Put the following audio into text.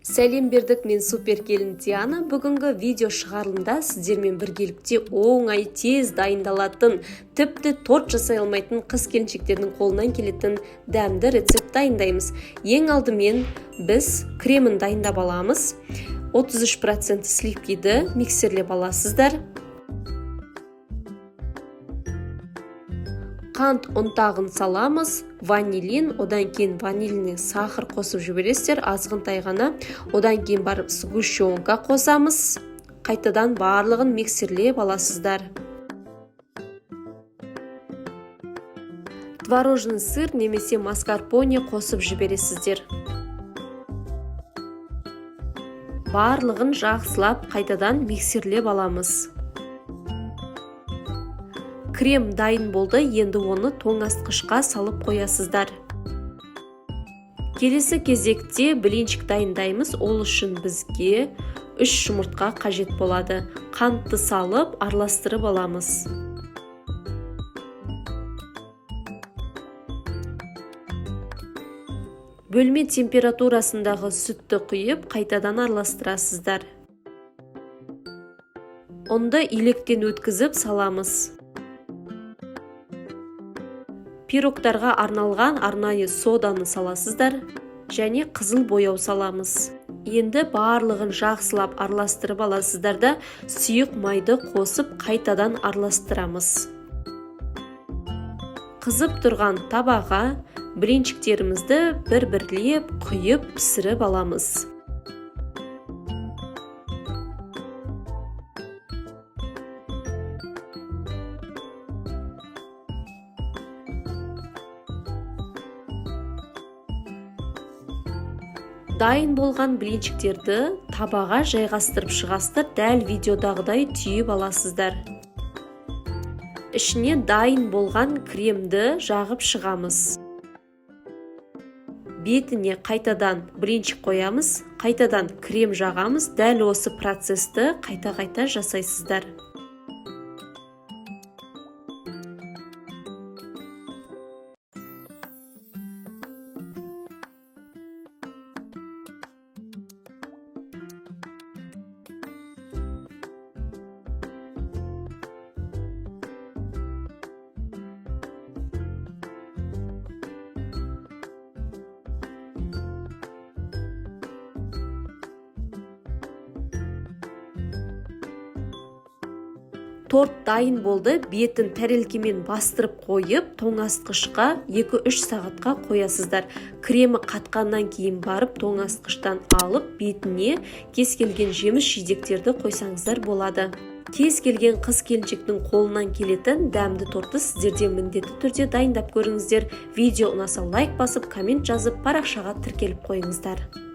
Сәлем бердік, мен супер келін Диана. Бүгінгі видео шығарылымда сіздермен біргелікте оңай, тез дайындалатын, тіпті торт жасай алмайтын қыз келіншектердің қолынан келетін дәмді рецепт дайындаймыз. Ең алдымен біз кремін дайындап аламыз. 33% сливкиді миксерлеп аласыздар. Қант ұнтағын саламыз, ванилин, одан кейін ванильный сахар қосып жібересіздер, азғынтай ғана. Одан кейін барып сгущенка қосамыз. Қайтадан барлығын миксерлеп аласыздар. Творожный сыр немесе маскарпоне қосып жібересіздер. Барлығын жақсылап қайтадан миксерлеп аламыз. Крем дайын болды, енді оны тоңазытқышқа салып қоясыздар. Келесі кезекте блинчик дайындаймыз. Ол үшін бізге 3 жұмыртқа қажет болады. Қантты салып араластырып аламыз. Бөлме температурасындағы сүтті құйып, қайтадан араластырасыздар. Ұнды електен өткізіп саламыз. Пирогтарға арналған арнайы соданы саласыздар және қызыл бояу саламыз. Енді барлығын жақсылап араластырып аласыздар да, сұйық майды қосып қайтадан араластырамыз. Қызып тұрған табаға блинчиктерімізді бір-бірлеп құйып пісіріп аламыз. Дайын болған блинчиктерді табаға жайғастырып шығасыздар, дәл видеодағыдай түйіп аласыздар. Ішіне дайын болған кремді жағып шығамыз. Бетіне қайтадан блинчик қоямыз, қайтадан крем жағамыз. Дәл осы процесті қайта-қайта жасайсыздар. Торт дайын болды, бетін тәрелкемен бастырып қойып, тоңазытқышқа 2-3 сағатқа қоясыздар. Кремі қатқаннан кейін барып тоңазытқыштан алып, бетіне кез келген жеміс жидектерді қойсаңыздар болады. Кез келген қыз келіншектің қолынан келетін дәмді тортты сіздер де міндетті түрде дайындап көріңіздер. Видео ұнаса лайк басып, коммент жазып, парақшаға тіркеліп қойыңыздар.